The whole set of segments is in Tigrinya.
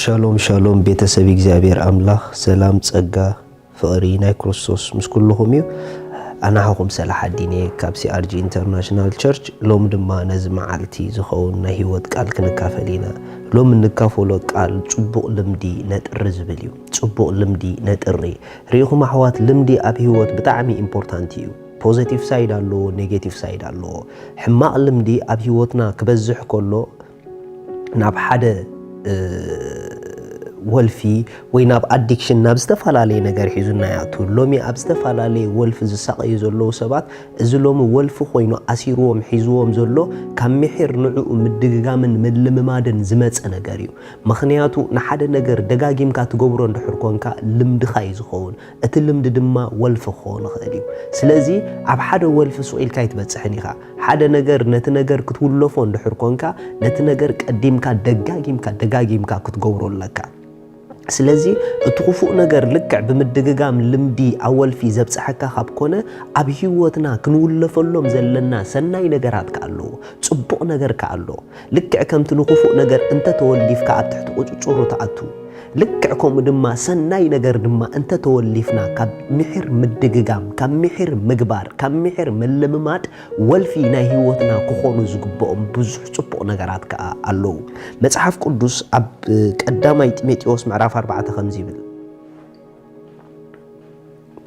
ሻሎም ሻሎም ቤተሰብ እግዚኣብሔር ኣምላኽ ሰላም ጸጋ ፍቕሪ ናይ ክርስቶስ ምስ ኩልኹም እዩ። ኣናሓኹም ሰላሕ ኣዲን እየ ካብ C R G International Church። ሎም ድማ ነዚ መዓልቲ ዝኸውን ናይ ህይወት ቃል ክንካፈል ኢና። ሎም እንካፈሎ ቃል ጽቡቕ ልምዲ ነጥሪ ዝብል እዩ። ጽቡቕ ልምዲ ነጥሪ። ርኢኹም ኣሕዋት፣ ልምዲ ኣብ ህይወት ብጣዕሚ ኢምፖርታንት እዩ። ፖዘቲቭ ሳይድ ኣለዎ፣ ኔጌቲቭ ሳይድ ኣለዎ። ሕማቕ ልምዲ ኣብ ህይወትና ክበዝሕ ከሎ ናብ ሓደ ወልፊ ወይ ናብ ኣዲክሽን ናብ ዝተፈላለየ ነገር ሒዙና ይኣቱ። ሎሚ ኣብ ዝተፈላለየ ወልፊ ዝሳቐዩ ዘለዉ ሰባት እዚ ሎሚ ወልፊ ኮይኑ ኣሲርዎም ሒዝዎም ዘሎ ካብ ምሒር ንዕኡ ምድግጋምን ምልምማድን ዝመፀ ነገር እዩ። ምኽንያቱ ንሓደ ነገር ደጋጊምካ ትገብሮ እንድሕር ኮንካ ልምድኻ እዩ ዝኸውን። እቲ ልምዲ ድማ ወልፊ ክኸውን ይኽእል እዩ። ስለዚ ኣብ ሓደ ወልፊ ስቕ ኢልካ ኣይትበጽሕን ኢኻ። ሓደ ነገር ነቲ ነገር ክትውለፎ እንድሕር ኮንካ ነቲ ነገር ቀዲምካ ደጋጊምካ ደጋጊምካ ክትገብሮ ኣለካ። ስለዚ እቲ ክፉእ ነገር ልክዕ ብምድግጋም ልምዲ ኣወልፊ ዘብጽሐካ ካብ ኮነ ኣብ ህይወትና ክንውለፈሎም ዘለና ሰናይ ነገራት ከኣለዎ ጽቡቕ ነገር ከኣሎ ልክዕ ከምቲ ንክፉእ ነገር እንተ ተወሊፍካ ኣብ ትሕቲ ቁጽጽሩ ትኣቱ ልክዕ ከምኡ ድማ ሰናይ ነገር ድማ እንተ ተወሊፍና ካብ ምሒር ምድግጋም ካብ ምሒር ምግባር ካብ ምሒር ምልምማድ ወልፊ ናይ ህይወትና ክኾኑ ዝግብኦም ብዙሕ ጽቡቕ ነገራት ከኣ ኣለዉ። መጽሓፍ ቅዱስ ኣብ ቀዳማይ ጢሞቴዎስ ምዕራፍ ኣርባዕተ ከምዚ ይብል፣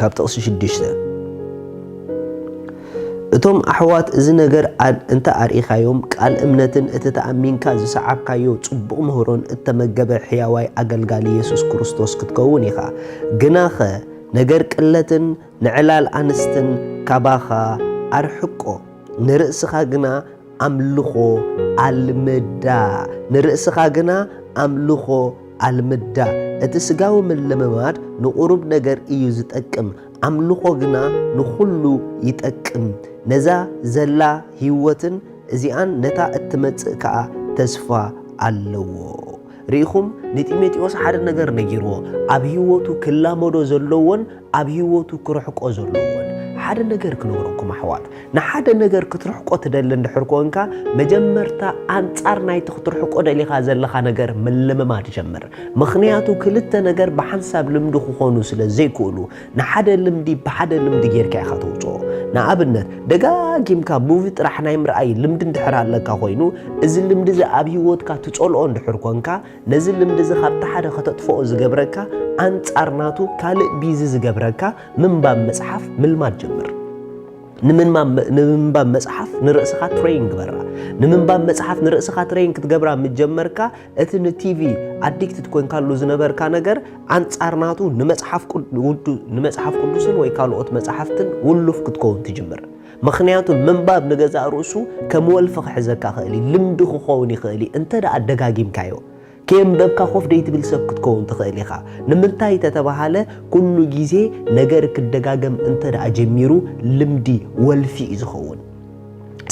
ካብ ጥቕሲ ሽዱሽተ፣ እቶም ኣሕዋት እዚ ነገር እንተ ኣርኢኻዮም ቃል እምነትን እቲ ተኣሚንካ ዝሰዓብካዮ ጽቡቕ ምህሮን እተመገበ ሕያዋይ ኣገልጋሊ የሱስ ክርስቶስ ክትከውን ኢኻ። ግናኸ ነገር ቅለትን ንዕላል ኣንስትን ካባኻ ኣርሕቆ፣ ንርእስኻ ግና ኣምልኾ ኣልምዳ። ንርእስኻ ግና ኣምልኾ ኣልምዳ። እቲ ስጋዊ ምልምማድ ንቑሩብ ነገር እዩ ዝጠቅም፣ ኣምልኾ ግና ንኹሉ ይጠቅም። ነዛ ዘላ ህይወትን እዚኣን ነታ እትመጽእ ከኣ ተስፋ ኣለዎ። ርኢኹም፣ ንጢሞቴዎስ ሓደ ነገር ነጊርዎ፣ ኣብ ህይወቱ ክላመዶ ዘለዎን ኣብ ህይወቱ ክርሕቆ ዘለዎን ሓደ ነገር ክነግረኩም ኣሕዋት። ንሓደ ነገር ክትርሕቆ ትደሊ እንድሕር ኮንካ መጀመርታ ኣንጻር ናይቲ ክትርሕቆ ደሊኻ ዘለኻ ነገር ምልምማድ ጀምር። ምኽንያቱ ክልተ ነገር ብሓንሳብ ልምዲ ክኾኑ ስለ ዘይክእሉ ንሓደ ልምዲ ብሓደ ልምዲ ጌርካ ኢኻ ተውፅኦ። ንኣብነት ደጋጊምካ ሙቪ ጥራሕ ናይ ምርኣይ ልምዲ እንድሕር ኣለካ ኮይኑ እዚ ልምዲ እዚ ኣብ ህይወትካ ትጸልኦ እንድሕር ኮንካ ነዚ ልምዲ እዚ ካብቲ ሓደ ከተጥፍኦ ዝገብረካ ኣንጻር ናቱ ካልእ ቢዚ ዝገብረካ ምንባብ መጽሓፍ ምልማድ ጀምር። ንምንባብ መጽሓፍ ንርእስኻ ትሬን ግበራ። ንምንባብ መጽሓፍ ንርእስኻ ትሬን ክትገብራ ምስ ጀመርካ እቲ ንቲቪ ኣዲክትድ ኮይንካሉ ዝነበርካ ነገር ኣንጻር ናቱ ንመጽሓፍ ቅዱስን ወይ ካልኦት መጽሓፍትን ውሉፍ ክትከውን ትጅምር። ምኽንያቱ ምንባብ ንገዛእ ርእሱ ከም ወልፊ ክሕዘካ ይኽእል እዩ፣ ልምዲ ክኸውን ይኽእል እዩ እንተ ደኣ ደጋጊምካዮ። ከየንበብካ ኮፍ ደይትብል ሰብ ክትከውን ትኽእል ኢኻ። ንምንታይ ተተባሃለ ኩሉ ግዜ ነገር ክደጋገም እንተ ደኣ ጀሚሩ ልምዲ ወልፊ እዩ ዝኸውን።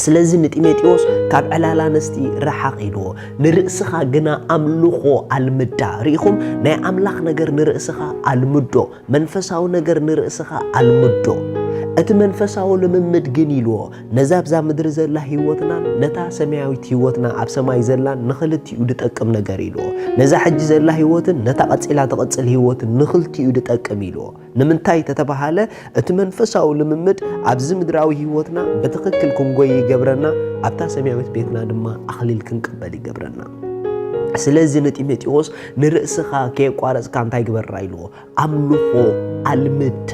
ስለዚ ንጢሞቴዎስ ካብ ዕላል ኣንስቲ ርሓቕ ኢልዎ፣ ንርእስኻ ግና ኣምልኾ ኣልምዳ። ርኢኹም፣ ናይ ኣምላኽ ነገር ንርእስኻ ኣልምዶ፣ መንፈሳዊ ነገር ንርእስኻ ኣልምዶ። እቲ መንፈሳዊ ልምምድ ግን ኢልዎ፣ ነዛ ኣብዛ ምድሪ ዘላ ህይወትናን ነታ ሰማያዊት ህይወትና ኣብ ሰማይ ዘላን ንኽልቲኡ ድጠቅም ነገር ኢልዎ። ነዛ ሕጂ ዘላ ህይወትን ነታ ቀጺላ ትቕጽል ህይወትን ንኽልቲኡ ድጠቅም ኢልዎ። ንምንታይ ተተባሃለ እቲ መንፈሳዊ ልምምድ ኣብዚ ምድራዊ ህይወትና ብትኽክል ክንጎይ ይገብረና፣ ኣብታ ሰማያዊት ቤትና ድማ ኣኽሊል ክንቅበል ይገብረና። ስለዚ ንጢሞቴዎስ ንርእስኻ ከየቋረጽካ እንታይ ግበራ ኢልዎ? ኣምልኾ ኣልምዳ።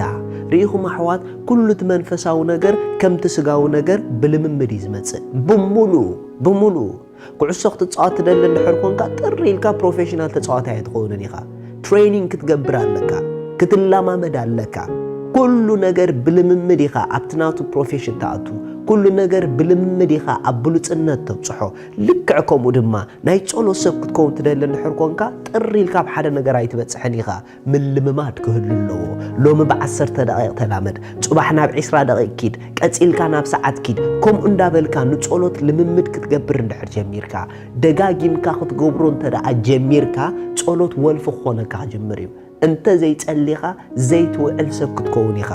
ርኢኹም ኣሕዋት፣ ኩሉ እቲ መንፈሳዊ ነገር ከምቲ ስጋዊ ነገር ብልምምድ እዩ ዝመጽእ። ብምሉኡ፣ ብምሉኡ። ኩዕሶ ክትጻወት ትደሊ እንድሕር ኮንካ ጥሪ ኢልካ ፕሮፌሽናል ተጻዋታይ ኣይትኸውንን ኢኻ። ትሬኒንግ ክትገብር ኣለካ፣ ክትለማመድ ኣለካ። ኩሉ ነገር ብልምምድ ኢኻ ኣብቲ ናቱ ፕሮፌሽን ትኣቱ። ኩሉ ነገር ብልምምድ ኢኻ ኣብ ብሉጽነት ተብጽሖ። ልክዕ ከምኡ ድማ ናይ ጸሎት ሰብ ክትከውን ትደሊ እንድሕር ኮንካ ጥሪ ኢልካ ኣብ ሓደ ነገር ኣይትበጽሕን ኢኻ። ምልምማድ ክህሉ ኣለዎ። ሎሚ ብዓሰርተ ደቂቕ ተላመድ፣ ጽባሕ ናብ ዕስራ ደቂቕ ኪድ፣ ቀጺልካ ናብ ሰዓት ኪድ። ከምኡ እንዳበልካ ንጸሎት ልምምድ ክትገብር እንድሕር ጀሚርካ፣ ደጋጊምካ ክትገብሮ እንተ ደኣ ጀሚርካ፣ ጸሎት ወልፊ ክኾነካ ክጅምር እዩ። እንተ ዘይጸሊኻ ዘይትውዕል ሰብ ክትከውን ኢኻ።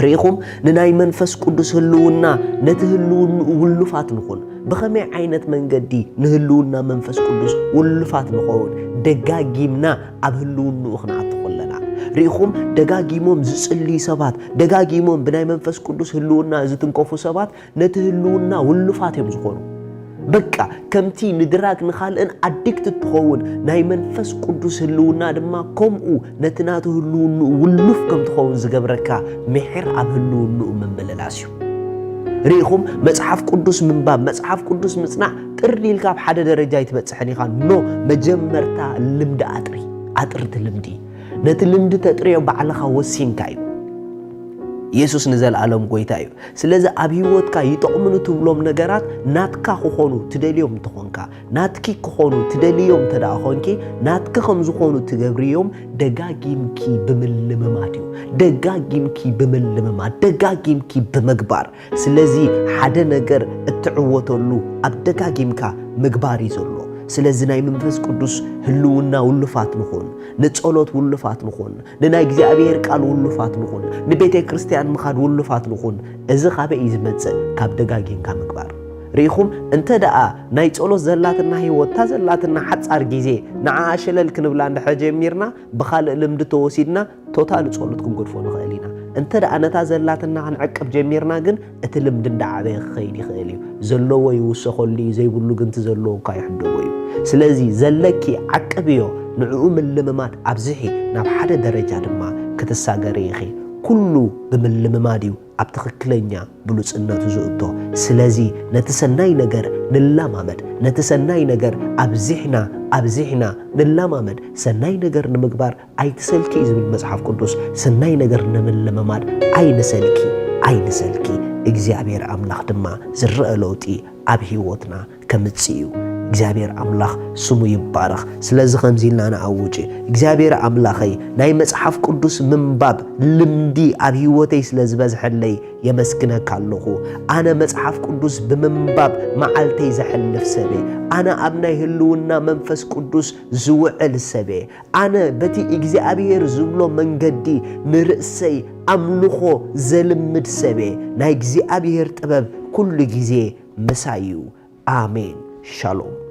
ርኢኹም፣ ንናይ መንፈስ ቅዱስ ህልውና፣ ነቲ ህልውንኡ ውሉፋት ንኹን። ብኸመይ ዓይነት መንገዲ ንህልውና መንፈስ ቅዱስ ውሉፋት ንኸውን? ደጋጊምና ኣብ ህልውንኡ ክንኣቱ ከለና። ርኢኹም፣ ደጋጊሞም ዝጽልዩ ሰባት፣ ደጋጊሞም ብናይ መንፈስ ቅዱስ ህልውና ዝትንከፉ ሰባት ነቲ ህልውና ውሉፋት እዮም ዝኾኑ። በቃ ከምቲ ንድራግ ንኻልእን ኣዲክት እትኸውን፣ ናይ መንፈስ ቅዱስ ህልውና ድማ ከምኡ ነቲ ናቱ ህልውንኡ ውሉፍ ከም ትኸውን ዝገብረካ ምሒር ኣብ ህልውንኡ ምምልላስ እዩ። ርኢኹም፣ መጽሓፍ ቅዱስ ምንባብ፣ መጽሓፍ ቅዱስ ምጽናዕ ጥር ኢልካ ኣብ ሓደ ደረጃ ኣይትበጽሕን ኢኻ። ኖ፣ መጀመርታ ልምዲ ኣጥሪ፣ ኣጥርቲ ልምዲ። ነቲ ልምዲ ተጥርዮ ባዕልኻ ወሲንካ እዩ። የሱስ ንዘለኣለም ጎይታ እዩ። ስለዚ ኣብ ህይወትካ ይጠቕሙኒ ትብሎም ነገራት ናትካ ክኾኑ ትደልዮም እንተኾንካ፣ ናትኪ ክኾኑ ትደልዮም እንተ ደኣ ኾንኪ፣ ናትኪ ከም ዝኾኑ ትገብርዮም ደጋጊምኪ ብምልምማድ እዩ። ደጋጊምኪ ብምልምማድ፣ ደጋጊምኪ ብምግባር። ስለዚ ሓደ ነገር እትዕወተሉ ኣብ ደጋጊምካ ምግባር እዩ ዘሎ። ስለዚ ናይ መንፈስ ቅዱስ ህልውና ውሉፋት ንኹን፣ ንጸሎት ውሉፋት ንኹን፣ ንናይ እግዚኣብሔር ቃል ውሉፋት ንኹን፣ ንቤተ ክርስቲያን ምኻድ ውሉፋት ንኹን። እዚ ካበይ እዩ ዝመጽእ? ካብ ደጋጊምካ ምግባር። ርኢኹም፣ እንተ ደኣ ናይ ጸሎት ዘላትና ህይወት፣ እታ ዘላትና ሓጻር ግዜ፣ ንዓኣ ሸለል ክንብላ እንድሕር ጀሚርና፣ ብኻልእ ልምዲ ተወሲድና፣ ቶታሊ ጸሎት ክንገድፎ ንኽእል ኢና። እንተ ደኣ ነታ ዘላትና ክንዕቅብ ጀሚርና ግን፣ እቲ ልምዲ እንዳዓበየ ክኸይድ ይኽእል እዩ። ዘለዎ ይውሰኸሉ እዩ፣ ዘይብሉ ግን እቲ ዘለዎ እኳ ይሕደጎ እዩ። ስለዚ ዘለኪ ዓቅብዮ፣ ንዕኡ ምልምማድ ኣብዝሒ፣ ናብ ሓደ ደረጃ ድማ ክትሳገሪ ኢኺ። ኩሉ ብምልምማድ እዩ ኣብ ትኽክለኛ ብሉጽነቱ ዝእቶ። ስለዚ ነቲ ሰናይ ነገር ንለማመድ፣ ነቲ ሰናይ ነገር ኣብዚሕና፣ ኣብዚሕና ንለማመድ። ሰናይ ነገር ንምግባር ኣይትሰልኪ እዩ ዝብል መጽሓፍ ቅዱስ። ሰናይ ነገር ንምልምማድ ኣይንሰልኪ፣ ኣይንሰልኪ። እግዚኣብሔር ኣምላኽ ድማ ዝረአ ለውጢ ኣብ ህይወትና ከምጽእ እዩ። እግዚኣብሔር ኣምላኽ ስሙ ይባረኽ። ስለዚ ከምዚ ኢልና ንኣውጅ። እግዚኣብሔር ኣምላኸይ፣ ናይ መጽሓፍ ቅዱስ ምንባብ ልምዲ ኣብ ህይወተይ ስለ ዝበዝሐለይ የመስግነካ ኣለኹ። ኣነ መጽሓፍ ቅዱስ ብምንባብ መዓልተይ ዘሕልፍ ሰበ፣ ኣነ ኣብ ናይ ህልውና መንፈስ ቅዱስ ዝውዕል ሰበ፣ ኣነ በቲ እግዚኣብሔር ዝብሎ መንገዲ ንርእሰይ ኣምልኾ ዘልምድ ሰበ፣ ናይ እግዚኣብሔር ጥበብ ኩሉ ግዜ ምሳይ እዩ። ኣሜን። ሻሎም።